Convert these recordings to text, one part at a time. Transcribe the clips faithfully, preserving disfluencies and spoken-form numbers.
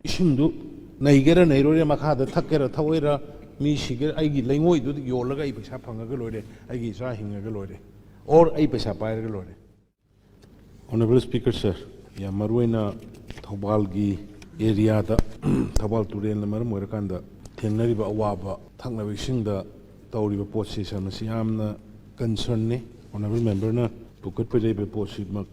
ꯏꯁꯤꯡꯗꯨ ꯅꯩꯒꯦꯔꯥ ꯅꯩꯔꯣꯏꯔꯥ, ꯃꯈꯥꯗ ꯊꯛꯀꯦꯔꯥ ꯊꯛꯑꯣꯏꯔꯥ, ꯃꯤ ꯁꯤꯒꯦꯔꯥ, ꯑꯩꯒꯤ ꯂꯩꯉꯣꯏꯗꯨ ꯌꯣꯜꯂꯒ ꯑꯩ ꯄꯩꯁꯥ ꯐꯪꯉꯒ ꯂꯣꯏꯔꯦ, ꯑꯩꯒꯤ ꯏꯆꯥ ꯍꯤꯡꯉꯒ ꯂꯣꯏꯔꯦ, or ꯑꯩ ꯄꯩꯁꯥ ꯄꯥꯏꯔꯒ ꯂꯣꯏꯔꯦ꯫ Honorable Speaker, sir, ꯌꯥꯝ ꯃꯔꯨꯑꯣꯏꯅ ꯊꯧꯕꯥꯜꯒꯤ ꯑꯦꯔꯤꯌꯥꯗ, ꯊꯧꯕꯥꯜ ꯇꯨꯔꯦꯜꯅ ꯃꯔꯝ ꯑꯣꯏꯔꯀꯥꯟꯗ ꯊꯦꯡꯅꯔꯤꯕ ꯑꯋꯥꯕ, ꯊꯛꯅꯕ ꯏꯁꯤꯡꯗ ꯇꯧꯔꯤꯕ ꯄꯣꯠꯁꯤ, ꯁꯥꯔ, ꯃꯁꯤ ꯌꯥꯝꯅ ꯀꯟꯁꯔꯟꯅꯤ꯫ Honorable Memberꯅ ꯄꯨꯈꯠꯄꯤꯔꯛꯏꯕ ꯄꯣꯠꯁꯤꯃꯛ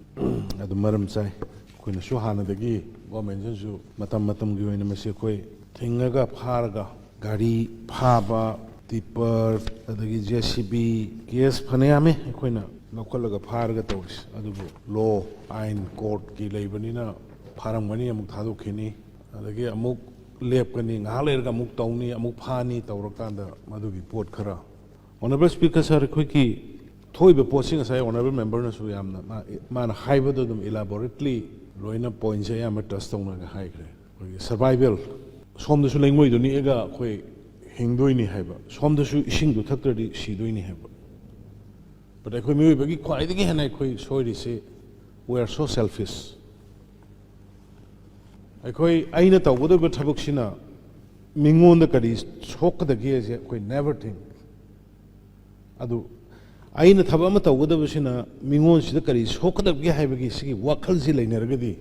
ꯑꯗꯨ ꯃꯔꯝ ꯆꯥꯏ꯫ ꯑꯩꯈꯣꯏꯅꯁꯨ ꯍꯥꯟꯅꯗꯒꯤ, ꯒꯣꯔꯃꯦꯟꯁꯤꯅꯁꯨ ꯃꯇꯝ ꯃꯇꯝꯒꯤ ꯑꯣꯏꯅ ꯃꯁꯤ ꯑꯩꯈꯣꯏ ꯊꯤꯡꯉꯒ ꯐꯥꯔꯒ, ꯒꯥꯔꯤ ꯐꯥꯕ, ꯇꯤꯄꯔ, ꯑꯗꯒꯤ ꯖꯦ ꯁꯤ ꯕꯤ, ꯀꯦꯁ ꯐꯅꯌꯥꯝꯃꯦ ꯑꯩꯈꯣꯏꯅ ꯂꯧꯈꯠꯂꯒ ꯐꯥꯔꯒ ꯇꯧꯔꯤꯁꯦ꯫ ꯑꯗꯨꯕꯨ ꯂꯣ, ꯑꯥꯏꯟ, ꯀꯣꯔꯠꯀꯤ ꯂꯩꯕꯅꯤꯅ ꯐꯥꯔꯝꯒꯅꯤ, ꯑꯃꯨꯛ ꯊꯥꯗꯣꯛꯈꯤꯅꯤ, ꯑꯗꯒꯤ ꯑꯃꯨꯛ ꯂꯦꯞꯀꯅꯤ, ꯉꯥꯏꯍꯥꯛ ꯂꯩꯔꯒ ꯑꯃꯨꯛ ꯇꯧꯅꯤ, ꯑꯃꯨꯛ ꯐꯥꯅꯤ, ꯇꯧꯔꯀꯥꯟꯗ ꯃꯗꯨꯒꯤ ꯄꯣꯠ ꯈꯔ꯫ Honorable Speaker, sir, ꯑꯩꯈꯣꯏꯒꯤ ꯊꯣꯛꯏꯕ ꯄꯣꯠꯁꯤ ꯉꯁꯥꯏ Honorable Memberꯅꯁꯨ ꯌꯥꯝꯅ ꯃꯥ-, ꯃꯥꯅ ꯍꯥꯏꯕꯗꯣ ꯑꯗꯨꯝ elaborately ꯂꯣꯏꯅ ꯄꯣꯏꯟꯁꯦ ꯑꯌꯥꯝꯕ ꯇꯆ ꯇꯧꯅꯒ ꯍꯥꯏꯈ꯭ꯔꯦ꯫ ꯑꯩꯈꯣꯏꯒꯤ ꯁꯔꯚꯥꯏꯚꯦꯜ, ꯁꯣꯝꯗꯁꯨ ꯂꯩꯉꯣꯏꯗꯣ ꯅꯤꯛꯑꯒ ꯑꯩꯈꯣꯏ ꯍꯤꯡꯗꯣꯏꯅꯤ ꯍꯥꯏꯕ, ꯁꯣꯝꯗꯁꯨ ꯏꯁꯤꯡꯗꯣ ꯊꯛꯇ꯭ꯔꯗꯤ ꯁꯤꯗꯣꯏꯅꯤ ꯍꯥꯏꯕ꯫ But ꯑꯩꯈꯣꯏ ꯃꯤꯑꯣꯏꯕꯒꯤ ꯈ꯭ꯋꯥꯏꯗꯒꯤ ꯍꯦꯟꯅ ꯑꯩꯈꯣꯏ ꯁꯣꯏꯔꯤꯁꯤ, we are so selfish꯫ ꯑꯩꯈꯣꯏ, ꯑꯩꯅ ꯇꯧꯒꯗꯧꯔꯤꯕ ꯊꯕꯛꯁꯤꯅ ꯃꯤꯉꯣꯟꯗ ꯀꯔꯤ ꯁꯣꯛꯀꯗꯒꯦꯁꯦ ꯑꯩꯈꯣꯏ never think꯫ ꯑꯗꯨ ꯑꯩꯅ ꯊꯕꯛ ꯑꯃ ꯇꯧꯒꯗꯕꯁꯤꯅ ꯃꯤꯉꯣꯟꯁꯤꯗ ꯀꯔꯤ ꯁꯣꯛꯀꯗꯒꯦ ꯍꯥꯏꯕꯒꯤ ꯁꯤꯒꯤ ꯋꯥꯈꯜꯁꯤ ꯂꯩꯅꯔꯒꯗꯤ,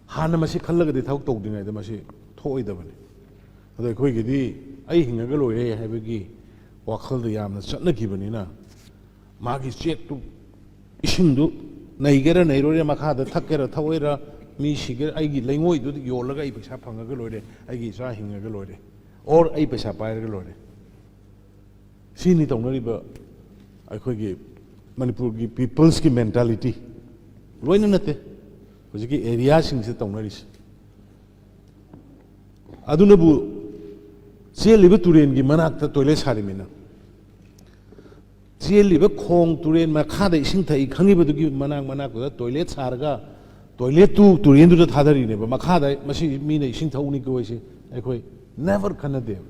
ꯍꯥꯟꯅ ꯃꯁꯤ ꯈꯜꯂꯒꯗꯤ ꯊꯕꯛ ꯇꯧꯗ꯭ꯔꯤꯉꯩꯗ ꯃꯁꯤ ꯊꯣꯛꯑꯣꯏꯗꯕꯅꯤ꯫ ꯑꯗꯣ ꯑꯩꯈꯣꯏꯒꯤꯗꯤ ꯑꯩ ꯍꯤꯡꯉꯒ ꯂꯣꯏꯔꯦ ꯍꯥꯏꯕꯒꯤ ꯋꯥꯈꯜꯗ ꯌꯥꯝꯅ ꯆꯠꯅꯈꯤꯕꯅꯤꯅ, ꯃꯥꯒꯤ ꯆꯦꯛꯇꯨ ꯏꯁꯤꯡꯗꯨ ꯅꯩꯒꯦꯔꯥ ꯅꯩꯔꯣꯏꯔꯥ, ꯃꯈꯥꯗ ꯊꯛꯀꯦꯔꯥ ꯊꯛꯑꯣꯏꯔꯥ, ꯃꯤ ꯁꯤꯒꯦꯔꯥ, ꯑꯩꯒꯤ ꯂꯩꯉꯣꯏꯗꯨ ꯌꯣꯜꯂꯒ ꯑꯩ ꯄꯩꯁꯥ ꯐꯪꯉꯒ ꯂꯣꯏꯔꯦ, ꯑꯩꯒꯤ ꯏꯆꯥ ꯍꯤꯡꯉꯒ ꯂꯣꯏꯔꯦ, or ꯑꯩ ꯄꯩꯁꯥ ꯄꯥꯏꯔꯒ ꯂꯣꯏꯔꯦ꯫ ꯁꯤꯅꯤ ꯇꯧꯅꯔꯤꯕ ꯑꯩꯈꯣꯏꯒꯤ ꯃꯅꯤꯄꯨꯔꯒꯤ peopleꯁꯀꯤ mentality꯫ ꯂꯣꯏꯅ ꯅꯠꯇꯦ, ꯍꯧꯖꯤꯛꯀꯤ ꯑꯦꯔꯤꯌꯥꯁꯤꯡꯁꯤꯗ ꯇꯧꯅꯔꯤꯁꯦ꯫ ꯑꯗꯨꯅꯕꯨ ꯆꯦꯜꯂꯤꯕ ꯇꯨꯔꯦꯟꯒꯤ ꯃꯅꯥꯛꯇ ꯇꯣꯏꯂꯦꯠ ꯁꯥꯔꯤꯃꯤꯅ꯫ ꯆꯦꯜꯂꯤꯕ ꯈꯣꯡ, ꯇꯨꯔꯦꯟ ꯃꯈꯥꯗ ꯏꯁꯤꯡ ꯊꯛꯏ ꯈꯪꯉꯤꯕꯗꯨꯒꯤ ꯃꯅꯥꯛ ꯃꯅꯥꯛꯇꯨꯗ ꯇꯣꯏꯂꯦꯠ ꯁꯥꯔꯒ, ꯇꯣꯏꯂꯦꯠꯇꯨ ꯇꯨꯔꯦꯟꯗꯨꯗ ꯊꯥꯗꯔꯤꯅꯦꯕ꯫ ꯃꯈꯥꯗ ꯃꯁꯤ ꯃꯤꯅ ꯏꯁꯤꯡ ꯊꯛꯎꯅꯤ ꯀꯣꯏꯁꯦ ꯑꯩꯈꯣꯏ never ꯈꯟꯅꯗꯦꯕ꯫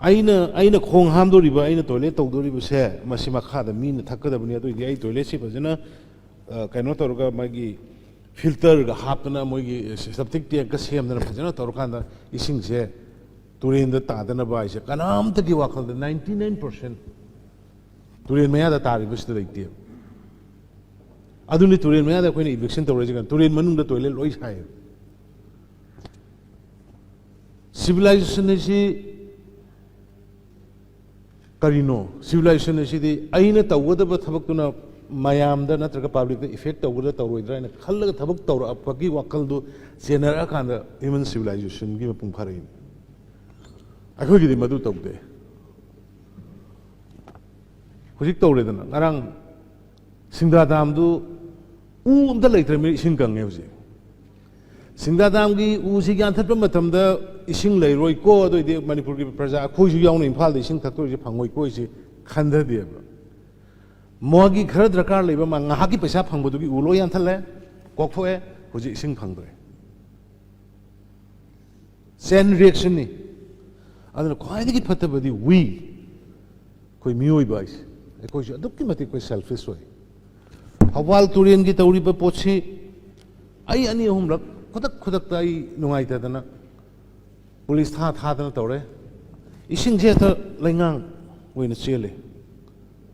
ꯑꯩꯅ, ꯑꯩꯅ ꯈꯣꯡ ꯍꯥꯝꯗꯣꯔꯤꯕ, ꯑꯩꯅ ꯇꯣꯏꯂꯦꯠ ꯇꯧꯗꯣꯔꯤꯕꯁꯦ, ꯃꯁꯤ ꯃꯈꯥꯗ ꯃꯤꯅ ꯊꯛꯀꯗꯕꯅꯤ꯫ ꯑꯗꯨꯏꯗꯤ ꯑꯩ ꯇꯣꯏꯂꯦꯠꯁꯤ ꯐꯖꯅ, ꯑ, ꯀꯩꯅꯣ ꯇꯧꯔꯒ, ꯃꯥꯒꯤ ꯐꯤꯜꯇꯔꯒ ꯍꯥꯞꯇꯅ, ꯃꯣꯏꯒꯤ ꯁꯦꯞꯇꯤꯛ ꯇꯦꯡꯀ ꯁꯦꯝꯗꯅ ꯐꯖꯅ ꯇꯧꯔꯀꯥꯟꯗ ꯏꯁꯤꯡꯁꯦ ꯇꯨꯔꯦꯟꯗ ꯇꯥꯗꯅꯕ ꯍꯥꯏꯁꯦ ꯀꯅꯥꯝꯇꯒꯤ ꯋꯥꯈꯜꯗ ninety nine percent ꯇꯨꯔꯦꯟ ꯃꯌꯥꯗ ꯇꯥꯔꯤꯕꯁꯤꯗ ꯂꯩꯇꯦꯕ꯫ ꯑꯗꯨꯅꯤ ꯇꯨꯔꯦꯟ ꯃꯌꯥꯗ ꯑꯩꯈꯣꯏꯅ ꯏꯚꯤꯛꯁꯟ ꯇꯧꯔꯛꯏꯁꯦ, ꯀꯩꯅꯣ? ꯇꯨꯔꯦꯟ ꯃꯅꯨꯡꯗ ꯇꯣꯏꯂꯦꯠ ꯂꯣꯏ ꯁꯥꯏꯌꯦꯕ꯫ ꯁꯤꯚꯤꯂꯥꯏꯖꯦꯁꯟ ꯍꯥꯏꯁꯤ ꯀꯔꯤꯅꯣ? ꯁꯤꯚꯤꯂꯥꯏꯖꯦꯁꯟ ꯑꯁꯤꯗꯤ ꯑꯩꯅ ꯇꯧꯒꯗꯕ ꯊꯕꯛꯇꯨꯅ ꯃꯌꯥꯝꯗ ꯅꯠꯇ꯭ꯔꯒ ꯄꯕ꯭ꯂꯤꯛꯇ ꯏꯐꯦꯛ ꯇꯧꯒꯗ꯭ꯔꯥ ꯇꯧꯔꯣꯏꯗ꯭ꯔꯥ ꯍꯥꯏꯅ ꯈꯜꯂꯒ ꯊꯕꯛ ꯇꯧꯔꯛꯄꯒꯤ ꯋꯥꯈꯜꯗꯨ ꯆꯦꯟꯅꯔꯛꯑꯀꯥꯟꯗ ꯍ꯭ꯌꯨꯃꯦꯟ ꯁꯤꯚꯤꯂꯥꯏꯖꯦꯁꯟꯒꯤ ꯃꯄꯨꯡ ꯐꯥꯔꯛꯏꯅꯤ꯫ ꯑꯩꯈꯣꯏꯒꯤꯗꯤ ꯃꯗꯨ ꯇꯧꯗꯦ꯫ ꯍꯧꯖꯤꯛ ꯇꯧꯔꯦꯗꯅ, ꯉꯔꯥꯡ ꯁꯤꯡꯗꯥ ꯗꯥꯝꯗꯨ ꯎ ꯑꯝꯇ ꯂꯩꯇ꯭ꯔꯕꯅꯤꯅ ꯏꯁꯤꯡ ꯀꯪꯉꯦ ꯍꯧꯖꯤꯛ꯫ ꯁꯤꯡꯗꯥ ꯗꯥꯝꯒꯤ ꯎꯁꯤ ꯌꯥꯟꯊꯠꯄ ꯃꯇꯝꯗ ꯏꯁꯤꯡ ꯂꯩꯔꯣꯏꯀꯣ, ꯑꯗꯨꯑꯣꯏꯗꯤ ꯃꯅꯤꯄꯨꯔꯒꯤ ꯄ꯭ꯔꯖꯥ ꯑꯩꯈꯣꯏꯁꯨ ꯌꯥꯎꯅ ꯏꯝꯐꯥꯜꯗ ꯏꯁꯤꯡ ꯊꯛꯇꯣꯏꯁꯦ ꯐꯪꯉꯣꯏꯀꯣ ꯍꯥꯏꯁꯤ ꯈꯟꯊꯗꯦꯕ꯫ ꯃꯥꯒꯤ ꯈꯔ ꯗꯔꯀꯥꯔ ꯂꯩꯕ, ꯃꯥ ꯉꯥꯏꯍꯥꯛꯀꯤ ꯄꯩꯁꯥ ꯐꯪꯕꯗꯨꯒꯤ ꯎ ꯂꯣꯏ ꯌꯥꯟꯊꯠꯂꯦ, ꯀꯣꯛꯊꯣꯛꯑꯦ, ꯍꯧꯖꯤꯛ ꯏꯁꯤꯡ ꯐꯪꯗ꯭ꯔꯦ꯫ ꯆꯦꯟ ꯔꯤꯌꯦꯛꯁꯟꯅꯤ꯫ ꯑꯗꯨꯅ ꯈ꯭ꯋꯥꯏꯗꯒꯤ ꯐꯠꯇꯕꯗꯤ we, ꯑꯩꯈꯣꯏ ꯃꯤꯑꯣꯏꯕ ꯍꯥꯏꯁꯦ, ꯑꯩꯈꯣꯏꯁꯨ ꯑꯗꯨꯛꯀꯤ ꯃꯇꯤꯛ ꯑꯩꯈꯣꯏ ꯁꯦꯜꯐꯤꯁ ꯑꯣꯏ꯫ ꯊꯧꯕꯥꯜ ꯇꯨꯔꯦꯟꯒꯤ ꯇꯧꯔꯤꯕ ꯄꯣꯠꯁꯤ ꯑꯩ ꯑꯅꯤ ꯑꯍꯨꯝꯂꯛ ꯈꯨꯗꯛ ꯈꯨꯗꯛꯇ ꯑꯩ ꯅꯨꯡꯉꯥꯏꯇꯗꯅ ꯄꯨꯂꯤꯁ ꯊꯥ ꯊꯥꯗꯅ ꯇꯧꯔꯦ꯫ ꯏꯁꯤꯡꯁꯦ ꯍꯦꯛꯇ ꯂꯩꯉꯥꯡ ꯑꯣꯏꯅ ꯆꯦꯜꯂꯦ꯫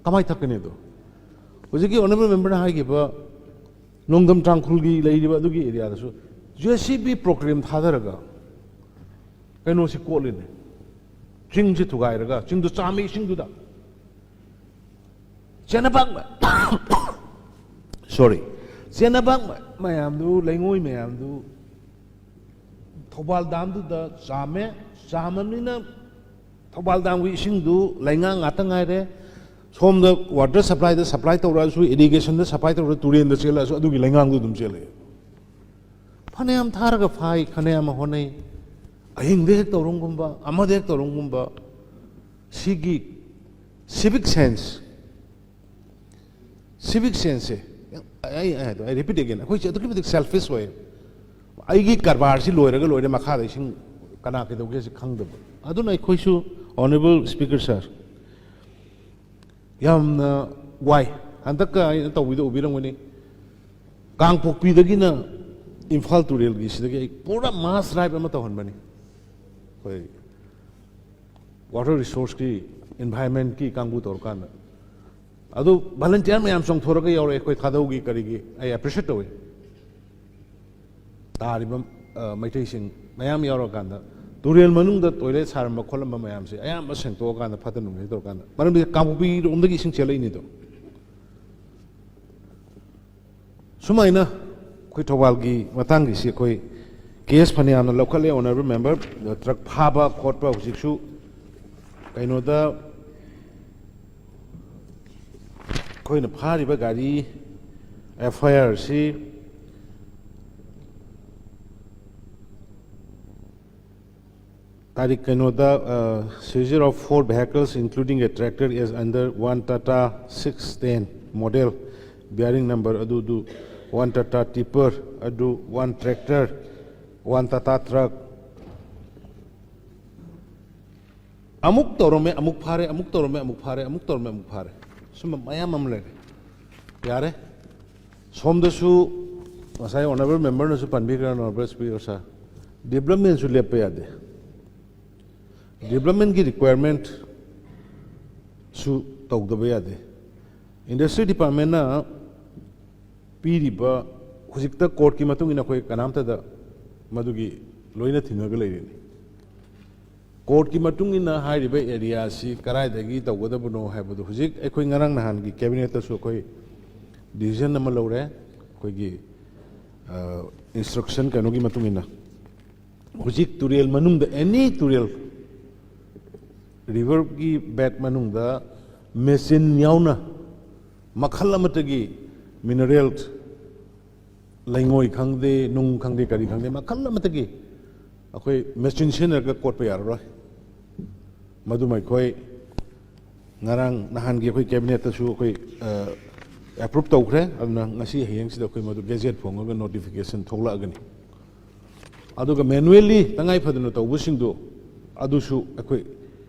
ꯀꯃꯥꯏꯅ ꯊꯛꯀꯅꯤ ꯑꯗꯣ? ꯍꯧꯖꯤꯛꯀꯤ ꯑꯣꯅꯔꯦꯕꯜ ꯃꯦꯝꯕꯔꯅ ꯍꯥꯏꯈꯤꯕ ꯅꯣꯡꯗꯝ ꯇꯥꯡꯈꯨꯜꯒꯤ ꯂꯩꯔꯤꯕ ꯑꯗꯨꯒꯤ ꯑꯦꯔꯤꯌꯥꯗꯁꯨ ꯖꯦ ꯁꯤ ꯕꯤ ꯄ꯭ꯔꯣꯀ꯭ꯂꯦꯝ ꯊꯥꯗꯔꯒ ꯀꯩꯅꯣꯁꯤ ꯀꯣꯠꯂꯤꯅꯦ꯫ ꯆꯤꯡꯁꯤ ꯊꯨꯒꯥꯏꯔꯒ, ꯆꯤꯡꯗꯨ ꯆꯥꯝꯃꯤ ꯏꯁꯤꯡꯗꯨꯗ꯫ ꯆꯦꯅꯕꯥꯡ ꯃ-, ꯁꯣꯔꯤ, ꯆꯦꯅꯕꯥꯡ ꯃ-, ꯃꯌꯥꯝꯗꯨ, ꯂꯩꯉꯣꯏ ꯃꯌꯥꯝꯗꯨ ꯊꯧꯕꯥꯜ ꯗꯥꯝꯗꯨꯗ ꯆꯥꯝꯃꯦ꯫ ꯆꯥꯝꯃꯅꯤꯅ ꯊꯧꯕꯥꯜ ꯗꯥꯝꯒꯤ ꯏꯁꯤꯡꯗꯨ ꯂꯩꯉꯥꯡ ꯉꯥꯛꯇ ꯉꯥꯏꯔꯦ꯫ ꯁꯣꯝꯗ ꯋꯥꯇꯔ ꯁꯄ꯭ꯂꯥꯏꯗ ꯁꯄ꯭ꯂꯥꯏ ꯇꯧꯔꯛꯑꯁꯨ, ꯏꯔꯤꯒꯦꯁꯟꯗ ꯁꯄ꯭ꯂꯥꯏ ꯇꯧꯔꯛꯑꯁꯨ, ꯇꯨꯔꯦꯟꯗ ꯆꯦꯜꯂꯛꯑꯁꯨ ꯑꯗꯨꯒꯤ ꯂꯩꯉꯥꯡꯗꯨ ꯑꯗꯨꯝ ꯆꯦꯜꯂꯛꯑꯦ꯫ ꯐꯅꯌꯥꯝ ꯊꯥꯔꯒ ꯐꯥꯏ, ꯐꯅꯌꯥꯝ ꯍꯣꯠꯅꯩ, ꯑꯍꯤꯡꯗ ꯍꯦꯛ ꯇꯧꯔꯝꯒꯨꯝꯕ, ꯑꯃꯗ ꯍꯦꯛ ꯇꯧꯔꯝꯒꯨꯝꯕ꯫ ꯁꯤꯒꯤ ꯁꯤꯚꯤꯛ ꯁꯦꯟꯁ, ꯁꯤꯚꯤꯛ ꯁꯦꯟꯁꯁꯦ, ꯑꯩ, ꯑꯩ ꯍꯥꯏꯗꯣ, I repeat again, ꯑꯩꯈꯣꯏꯁꯦ ꯑꯗꯨꯛꯀꯤ ꯃꯇꯤꯛ ꯁꯦꯜꯐꯤꯁ ꯑꯣꯏ꯫ ꯑꯩꯒꯤ ꯀꯔꯕꯥꯔꯁꯤ ꯂꯣꯏꯔꯒ ꯂꯣꯏꯔꯦ, ꯃꯈꯥꯗ ꯏꯁꯤꯡ ꯀꯅꯥ ꯀꯩꯗꯧꯒꯦ ꯁꯤ ꯈꯪꯗꯕ꯫ ꯑꯗꯨꯅ ꯑꯩꯈꯣꯏꯁꯨ, ꯑꯣꯅꯔꯦꯕꯜ ꯁ꯭ꯄꯤꯀꯔ ꯁꯥꯔ, ꯌꯥꯝꯅ ꯋꯥꯏ꯫ ꯍꯟꯗꯛꯀ ꯑꯩꯅ ꯇꯧꯕꯤꯗꯣ ꯎꯕꯤꯔꯝꯒꯅꯤ, ꯀꯥꯡꯄꯣꯛꯄꯤꯗꯒꯤꯅ ꯏꯝꯐꯥꯜ ꯇꯨꯔꯦꯜꯒꯤ ꯁꯤꯗꯒꯤ ꯑꯩ ꯄꯨꯔꯥ ꯃꯥꯁ ꯗ꯭ꯔꯥꯏꯚ ꯑꯃ ꯇꯧꯍꯟꯕꯅꯤ꯫ ꯑꯩꯈꯣꯏ ꯋꯥꯇꯔ ꯔꯤꯁꯣꯔꯁꯀꯤ, ꯏꯟꯚꯥꯏꯔꯟꯃꯦꯟꯠꯀꯤ ꯀꯥꯡꯕꯨ ꯇꯧꯔꯀꯥꯟꯗ꯫ ꯑꯗꯨ ꯚꯣꯂꯨꯟꯇꯤꯌꯔ ꯃꯌꯥꯝ ꯆꯣꯡꯊꯣꯔꯒ ꯌꯥꯎꯔꯛꯑꯦ, ꯑꯩꯈꯣꯏ ꯊꯥꯗꯧꯒꯤ ꯀꯔꯤꯒꯤ ꯑꯩ ꯑꯦꯄ꯭ꯔꯤꯁꯤꯌꯦꯠ ꯇꯧꯋꯤ꯫ ꯇꯥꯔꯤꯕ, ꯑ, ꯃꯩꯇꯩꯁꯤꯡ ꯃꯌꯥꯝ ꯌꯥꯎꯔꯀꯥꯟꯗ ꯇꯨꯔꯦꯜ ꯃꯅꯨꯡꯗ ꯇꯣꯏꯂꯦꯠ ꯁꯥꯔꯝꯕ ꯈꯣꯠꯂꯝꯕ ꯃꯌꯥꯝꯁꯦ ꯑꯌꯥꯝꯕ ꯁꯦꯡꯇꯣꯛꯑꯀꯥꯟꯗ ꯐꯠꯇ ꯅꯨꯡꯗ ꯇꯧꯔꯀꯥꯟꯗ, ꯃꯔꯝꯗꯤ ꯀꯥꯡꯄꯣꯛꯄꯤꯔꯣꯝꯗꯒꯤ ꯏꯁꯤꯡ ꯆꯦꯜꯂꯛꯏꯅꯤꯗꯣ꯫ ꯁꯨꯃꯥꯏꯅ ꯑꯩꯈꯣꯏ ꯊꯧꯕꯥꯜꯒꯤ ꯃꯇꯥꯡꯒꯤꯁꯤ ꯑꯩꯈꯣꯏ ꯀꯦꯁ ꯐꯅꯌꯥꯝꯅ ꯂꯧꯈꯠꯂꯦ, ꯑꯣꯅꯔꯦꯕꯜ ꯃꯦꯝꯕꯔ꯫ ꯇ꯭ꯔꯛ ꯐꯥꯕ ꯈꯣꯠꯄ ꯍꯧꯖꯤꯛꯁꯨ ꯀꯩꯅꯣꯗ ꯑꯩꯈꯣꯏꯅ ꯐꯥꯔꯤꯕ ꯒꯥꯔꯤ ꯑꯦꯐ ꯑꯥꯏ ꯑꯥꯔꯁꯤ ꯇꯥꯔꯤꯛ ꯀꯩꯅꯣꯗ, seizure of four vehicles including a tractor is under one Tata six ten model bearing number ꯑꯗꯨꯗꯨ, one Tata tipper ꯑꯗꯨ, one tractor, one Tata truck꯫ ꯑꯃꯨꯛ ꯇꯧꯔꯝꯃꯦ, ꯑꯃꯨꯛ ꯐꯥꯔꯦ, ꯑꯃꯨꯛ ꯇꯧꯔꯝꯃꯦ, ꯑꯃꯨꯛ ꯐꯥꯔꯦ, ꯑꯃꯨꯛ ꯇꯧꯔꯝꯃꯦ, ꯑꯃꯨꯛ ꯐꯥꯔꯦ꯫ ꯁꯨꯝꯕ ꯃꯌꯥꯝ ꯑꯃ ꯂꯩꯔꯦ꯫ ꯌꯥꯔꯦ꯫ ꯁꯣꯝꯗꯁꯨ ꯉꯁꯥꯏ ꯑꯣꯅꯔꯦꯕꯜ ꯃꯦꯝꯕꯔꯅꯁꯨ ꯄꯟꯕꯤꯈ꯭ꯔꯦ, ꯑꯣꯅꯔꯦꯕꯜ ꯁ꯭ꯄꯤꯀꯔ ꯁꯥꯔ, ꯗꯤꯕ꯭ꯂꯞꯃꯦꯟꯁꯨ ꯂꯦꯞꯄ ꯌꯥꯗꯦ꯫ ꯗꯤꯕ꯭ꯂꯞꯃꯦꯟꯒꯤ ꯔꯤꯀ꯭ꯋꯥꯌꯔꯃꯦꯟꯠꯁꯨ ꯇꯧꯗꯕ ꯌꯥꯗꯦ꯫ ꯏꯟꯗꯁꯇ꯭ꯔꯤ ꯗꯤꯄꯥꯔꯠꯃꯦꯟꯅ ꯄꯤꯔꯤꯕ, ꯍꯧꯖꯤꯛꯇ ꯀꯣꯔꯠꯀꯤ ꯃꯇꯨꯡ ꯏꯟꯅ ꯑꯩꯈꯣꯏ ꯀꯅꯥꯝꯇꯗ ꯃꯗꯨꯒꯤ ꯂꯣꯏꯅ ꯊꯤꯡꯉꯒ ꯂꯩꯔꯤꯅꯤ꯫ ꯀꯣꯔꯠꯀꯤ ꯃꯇꯨꯡ ꯏꯟꯅ ꯍꯥꯏꯔꯤꯕ ꯑꯦꯔꯤꯌꯥꯁꯤ ꯀꯗꯥꯏꯗꯒꯤ ꯇꯧꯒꯗꯕꯅꯣ ꯍꯥꯏꯕꯗꯣ ꯍꯧꯖꯤꯛ ꯑꯩꯈꯣꯏ ꯉꯔꯥꯡ ꯅꯍꯥꯟꯒꯤ ꯀꯦꯕꯤꯅꯦꯠꯇꯁꯨ ꯑꯩꯈꯣꯏ ꯗꯤꯁꯤꯖꯟ ꯑꯃ ꯂꯧꯔꯦ꯫ ꯑꯩꯈꯣꯏꯒꯤ, ꯑ, ꯏꯟꯁꯇ꯭ꯔꯛꯁꯟ ꯀꯩꯅꯣꯒꯤ ꯃꯇꯨꯡ ꯏꯟꯅ ꯍꯧꯖꯤꯛ ꯇꯨꯔꯦꯜ ꯃꯅꯨꯡꯗ, ꯑꯦꯅꯤ ꯇꯨꯔꯦꯜ, ꯔꯤꯚꯔꯒꯤ ꯕꯦꯗ ꯃꯅꯨꯡꯗ ꯃꯦꯆꯤꯟ ꯌꯥꯎꯅ ꯃꯈꯜ ꯑꯃꯠꯇꯒꯤ ꯃꯤꯅꯔꯦꯜ, ꯂꯩꯉꯣꯏ ꯈꯪꯗꯦ, ꯅꯨꯡ ꯈꯪꯗꯦ, ꯀꯔꯤ ꯈꯪꯗꯦ, ꯃꯈꯜ ꯑꯃꯠꯇꯒꯤ ꯑꯩꯈꯣꯏ ꯃꯦꯆꯤꯟ ꯁꯤꯖꯤꯟꯅꯔꯒ ꯀꯣꯠꯄ ꯌꯥꯔꯔꯣꯏ꯫ ꯃꯗꯨꯃ ꯑꯩꯈꯣꯏ ꯉꯔꯥꯡ ꯅꯍꯥꯟꯒꯤ ꯑꯩꯈꯣꯏ ꯀꯦꯕꯤꯅꯦꯠꯇꯁꯨ ꯑꯩꯈꯣꯏ, ꯑ, ꯑꯦꯄ꯭ꯔꯨꯞ ꯇꯧꯈ꯭ꯔꯦ꯫ ꯑꯗꯨꯅ ꯉꯁꯤ ꯍꯌꯦꯡꯁꯤꯗ ꯑꯩꯈꯣꯏ ꯃꯗꯨ ꯒꯦꯖꯦꯠ ꯐꯣꯡꯉꯒ ꯅꯣꯇꯤꯐꯤꯀꯦꯁꯟ ꯊꯣꯛꯂꯛꯑꯒꯅꯤ꯫ ꯑꯗꯨꯒ ꯃꯦꯅꯨꯋꯦꯜꯂꯤ ꯇꯉꯥꯏ ꯐꯗꯅ ꯇꯧꯕꯁꯤꯡꯗꯣ ꯑꯗꯨꯁꯨ ꯑꯩꯈꯣꯏ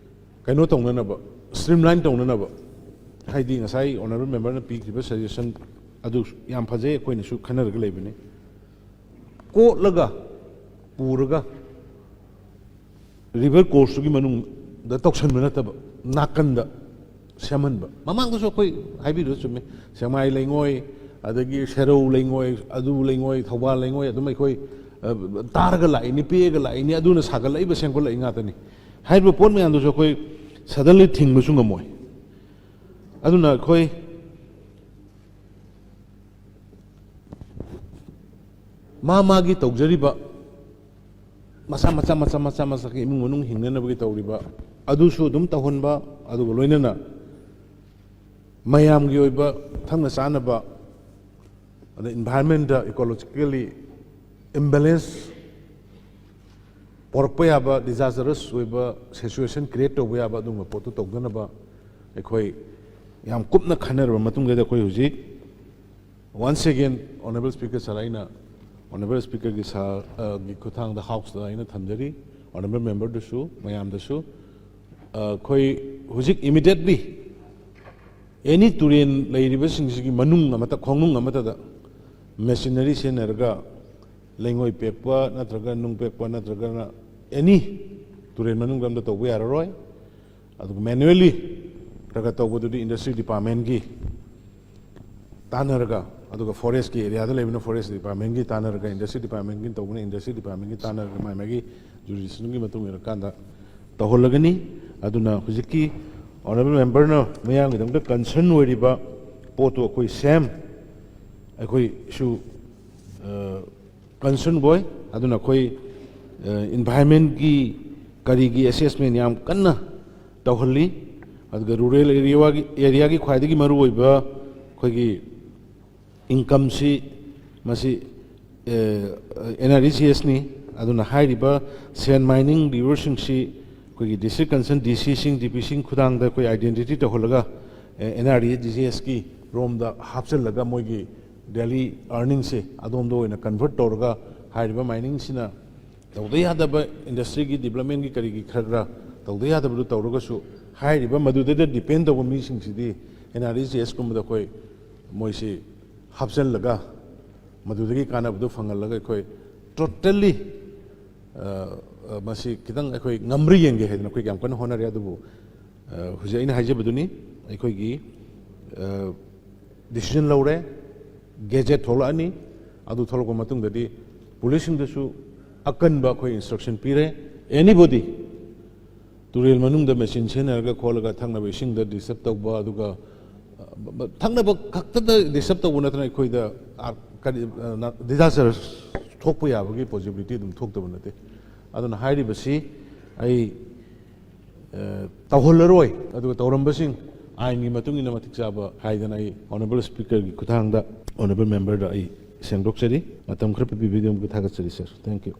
ꯀꯩꯅꯣ ꯇꯧꯅꯅꯕ, ꯁ꯭ꯇ꯭ꯔꯤꯝꯂꯥꯏꯟ ꯇꯧꯅꯅꯕ, ꯍꯥꯏꯗꯤ ꯉꯁꯥꯏ ꯑꯣꯅꯔꯦꯕꯜ ꯃꯦꯝꯕꯔꯅ ꯄꯤꯈꯤꯕ ꯁꯖꯦꯁꯟ ꯑꯗꯨ ꯌꯥꯝ ꯐꯖꯩ, ꯑꯩꯈꯣꯏꯅꯁꯨ ꯈꯟꯅꯔꯒ ꯂꯩꯕꯅꯤ꯫ ꯀꯣꯠꯂꯒ ꯄꯨꯔꯒ ꯔꯤꯚꯔ ꯀꯣꯔꯁꯇꯨꯒꯤ ꯃꯅꯨꯡꯗ ꯇꯧꯁꯟꯕ ꯅꯠꯇꯕ, ꯅꯥꯀꯟꯗ ꯁꯦꯝꯍꯟꯕ꯫ ꯃꯃꯥꯡꯗꯁꯨ ꯑꯩꯈꯣꯏ ꯍꯥꯏꯕꯤꯔꯤꯗꯨ ꯆꯨꯝꯃꯤ, ꯁꯦꯛꯃꯥꯏ ꯂꯩꯉꯣꯏ, ꯑꯗꯒꯤ ꯁꯦꯔꯧ ꯂꯩꯉꯣꯏ, ꯑꯗꯨ ꯂꯩꯉꯣꯏ, ꯊꯧꯕꯥꯜ ꯂꯩꯉꯣꯏ, ꯑꯗꯨꯝ ꯑꯩꯈꯣꯏ, ꯑ, ꯇꯥꯔꯒ ꯂꯥꯛꯏꯅꯤ, ꯄꯦꯛꯑꯒ ꯂꯥꯛꯏꯅꯤ, ꯑꯗꯨꯅ ꯁꯥꯒꯠꯂꯛꯏꯕ, ꯁꯦꯝꯒꯠꯂꯛꯏ ꯉꯥꯛꯇꯅꯤ꯫ ꯍꯥꯏꯔꯤꯕ ꯄꯣꯠ ꯃꯌꯥꯝꯗꯨꯁꯨ ꯑꯩꯈꯣꯏ suddenly ꯊꯤꯡꯕꯁꯨ ꯉꯝꯃꯣꯏ꯫ ꯑꯗꯨꯅ ꯑꯩꯈꯣꯏ ꯃꯥ ꯃꯥꯒꯤ ꯇꯧꯖꯔꯤꯕ ꯃꯆꯥ ꯃꯆꯥ, ꯃꯆꯥ ꯃꯆꯥ, ꯃꯆꯥꯒꯤ ꯏꯃꯨꯡ ꯃꯅꯨꯡ ꯍꯤꯡꯅꯅꯕꯒꯤ ꯇꯧꯔꯤꯕ ꯑꯗꯨꯁꯨ ꯑꯗꯨꯝ ꯇꯧꯍꯟꯕ, ꯑꯗꯨꯒ ꯂꯣꯏꯅꯅ ꯃꯌꯥꯝꯒꯤ ꯑꯣꯏꯕ ꯊꯛꯅ ꯆꯥꯅꯕ, ꯑꯗ environment-ꯇ ecologically imbalance ꯄꯣꯔꯛꯄ ꯌꯥꯕ, disastrous ꯑꯣꯏꯕ situation create ꯇꯧꯕ ꯌꯥꯕ ꯑꯗꯨꯒꯨꯝꯕ ꯄꯣꯠꯇꯨ ꯇꯧꯗꯅꯕ ꯑꯩꯈꯣꯏ ꯌꯥꯝ ꯀꯨꯞꯅ ꯈꯟꯅꯔꯕ ꯃꯇꯨꯡꯗ ꯑꯩꯈꯣꯏ ꯍꯧꯖꯤꯛ once again Honourable Speaker sir, ꯑꯩꯅ Honourable Speaker-ꯒꯤ sir, ꯑ, ꯒꯤ ꯈꯨꯠꯊꯥꯡꯗ House-ꯇ ꯑꯩꯅ ꯊꯝꯖꯔꯤ, Honourable Member-ꯗꯁꯨ, ꯃꯌꯥꯝꯗꯁꯨ꯫ ꯑ, ꯑꯩꯈꯣꯏ ꯍꯧꯖꯤꯛ immediately any ꯇꯨꯔꯦꯟ ꯂꯩꯔꯤꯕꯁꯤꯡꯁꯤꯒꯤ ꯃꯅꯨꯡ ꯑꯃꯠꯇ, ꯈꯣꯡꯅꯨꯡ ꯑꯃꯠꯇꯗ machinery ꯁꯤꯖꯤꯟꯅꯔꯒ ꯂꯩꯉꯣꯏ ꯄꯦꯛꯄ ꯅꯠꯇ꯭ꯔꯒ ꯅꯨꯡ ꯄꯦꯛꯄ ꯅꯠꯇ꯭ꯔꯒꯅ any ꯇꯨꯔꯦꯟ ꯃꯅꯨꯡꯗ ꯑꯝꯇ ꯇꯧꯕ ꯌꯥꯔꯔꯣꯏ꯫ ꯑꯗꯨꯒ manually ꯈꯔ ꯈꯔ ꯇꯧꯕꯗꯨꯗꯤ industry department-ꯀꯤ ꯇꯥꯟꯅꯔꯒ, ꯑꯗꯨꯒ forest-ꯀꯤ area-ꯗ ꯂꯩꯕꯅ forest department-ꯀꯤ ꯇꯥꯟꯅꯔꯒ, industry department-ꯀꯤ ꯇꯧꯕꯅ industry department-ꯀꯤ ꯇꯥꯟꯅꯔꯒ, ꯃꯥꯏ ꯃꯥꯏꯒꯤ jurisdiction-ꯒꯤ ꯃꯇꯨꯡ ꯏꯟꯅꯀꯥꯟꯗ ꯇꯧꯍꯜꯂꯒꯅꯤ꯫ ꯑꯗꯨꯅ ꯍꯧꯖꯤꯛꯀꯤ Honourable Member-ꯅ ꯃꯤꯌꯥꯝꯒꯤꯗꯃꯛꯇ concern ꯑꯣꯏꯔꯤꯕ ꯄꯣꯠꯇꯨ ꯑꯩꯈꯣꯏ ꯁꯦꯝ, ꯑꯩꯈꯣꯏꯁꯨ, ꯑ, concern ꯑꯣꯏ꯫ ꯑꯗꯨꯅ ꯑꯩꯈꯣꯏ, ꯑ, environment-ꯀꯤ ꯀꯔꯤꯒꯤ assessment ꯌꯥꯝ ꯀꯟꯅ ꯇꯧꯍꯜꯂꯤ꯫ ꯑꯗꯨꯒ rural area-ꯒꯤ, area-ꯒꯤ ꯈ꯭ꯋꯥꯏꯗꯒꯤ ꯃꯔꯨꯑꯣꯏꯕ ꯑꯩꯈꯣꯏꯒꯤ income-ꯁꯤ ꯃꯁꯤ, ꯑ, N R E G S-ꯅꯤ꯫ ꯑꯗꯨꯅ ꯍꯥꯏꯔꯤꯕ sand mining river-ꯁꯤꯡꯁꯤ ꯑꯩꯈꯣꯏꯒꯤ district concern D C-ꯁꯤꯡ, D P-ꯁꯤꯡ ꯈꯨꯠꯊꯥꯡꯗ ꯑꯩꯈꯣꯏ identity ꯇꯧꯍꯜꯂꯒ, ꯑ, N R E G S-ꯀꯤ ꯔꯣꯝꯗ ꯍꯥꯞꯆꯤꯜꯂꯒ ꯃꯣꯏꯒꯤ daily earning-ꯁꯦ ꯑꯗꯣꯝꯗ ꯑꯣꯏꯅ convert ꯇꯧꯔꯒ ꯍꯥꯏꯔꯤꯕ mining-ꯁꯤꯅ ꯇꯧꯗ ꯌꯥꯗꯕ industry-ꯒꯤ development-ꯀꯤ ꯀꯔꯤꯒꯤ ꯈꯔ ꯈꯔ ꯇꯧꯗ ꯌꯥꯗꯕꯗꯨ ꯇꯧꯔꯒꯁꯨ ꯍꯥꯏꯔꯤꯕ ꯃꯗꯨꯗꯩꯗ depend ꯇꯧꯕ ꯃꯤꯁꯤꯡꯁꯤꯗꯤ N R E G S-ꯀꯨꯝꯕꯗ ꯑꯩꯈꯣꯏ ꯃꯣꯏꯁꯤ ꯍꯥꯞꯆꯤꯜꯂꯒ ꯃꯗꯨꯗꯒꯤ ꯀꯥꯟꯅꯕꯗꯨ ꯐꯪꯍꯜꯂꯒ ꯑꯩꯈꯣꯏ ꯇꯣꯇꯦꯜꯂꯤ ꯃꯁꯤ ꯈꯤꯇꯪ ꯑꯩꯈꯣꯏ ꯉꯝꯕ꯭ꯔꯥ ꯌꯦꯡꯒꯦ ꯍꯥꯏꯗꯅ ꯑꯩꯈꯣꯏ ꯌꯥꯝ ꯀꯟꯅ ꯍꯣꯠꯅꯔꯤ꯫ ꯑꯗꯨꯕꯨ ꯍꯧꯖꯤꯛ ꯑꯩꯅ ꯍꯥꯏꯖꯕꯗꯨꯅꯤ, ꯑꯩꯈꯣꯏꯒꯤ ꯗꯤꯁꯤꯖꯟ ꯂꯧꯔꯦ, ꯒꯦꯖꯦꯠ ꯊꯣꯛꯂꯛꯑꯅꯤ꯫ ꯑꯗꯨ ꯊꯣꯛꯂꯛꯄ ꯃꯇꯨꯡꯗꯗꯤ ꯄꯨꯂꯤꯁꯁꯤꯡꯗꯁꯨ ꯑꯀꯟꯕ ꯑꯩꯈꯣꯏ ꯏꯟꯁꯇ꯭ꯔꯛꯁꯟ ꯄꯤꯔꯦ꯫ ꯑꯦꯅꯤꯕꯣꯗꯤ ꯇꯨꯔꯦꯜ ꯃꯅꯨꯡꯗ ꯃꯦꯆꯤꯟ ꯁꯤꯖꯤꯟꯅꯔꯒ ꯈꯣꯠꯂꯒ ꯊꯛꯅꯕ ꯏꯁꯤꯡꯗ ꯗꯤꯁꯇꯔꯕ ꯇꯧꯕ, ꯑꯗꯨꯒ ꯊꯛꯅꯕ ꯈꯛꯇꯗ ꯗꯤꯁꯇꯔꯕ ꯇꯧꯕ ꯅꯠꯇꯅ ꯑꯩꯈꯣꯏꯗ ꯀꯔꯤ ꯗꯤꯖꯥꯁꯇꯔ ꯊꯣꯛꯄ ꯌꯥꯕꯒꯤ ꯄꯣꯁꯤꯕꯤꯂꯤꯇꯤ ꯑꯗꯨꯝ ꯊꯣꯛꯇꯕ ꯅꯠꯇꯦ꯫ ꯑꯗꯨꯅ ꯍꯥꯏꯔꯤꯕꯁꯤ ꯑꯩ ꯇꯧꯍꯜꯂꯔꯣꯏ, ꯑꯗꯨꯒ ꯇꯧꯔꯝꯕꯁꯤꯡ ꯑꯥꯏꯟꯒꯤ ꯃꯇꯨꯡ ꯏꯟꯅ ꯃꯇꯤꯛ ꯆꯥꯕ ꯍꯥꯏꯗꯅ ꯑꯩ ꯑꯣꯅꯔꯦꯕꯜ ꯁ꯭ꯄꯤꯀꯔꯒꯤ ꯈꯨꯠꯊꯥꯡꯗ ꯑꯣꯅꯔꯦꯕꯜ ꯃꯦꯝꯕꯔꯗ ꯑꯩ ꯁꯦꯡꯗꯣꯛꯆꯔꯤ꯫ ꯃꯇꯝ ꯈꯔ ꯄꯤꯕꯤꯕꯒꯤꯗꯃꯛꯇ ꯊꯥꯒꯠꯆꯔꯤ ꯁꯥꯔ꯫ Thank you꯫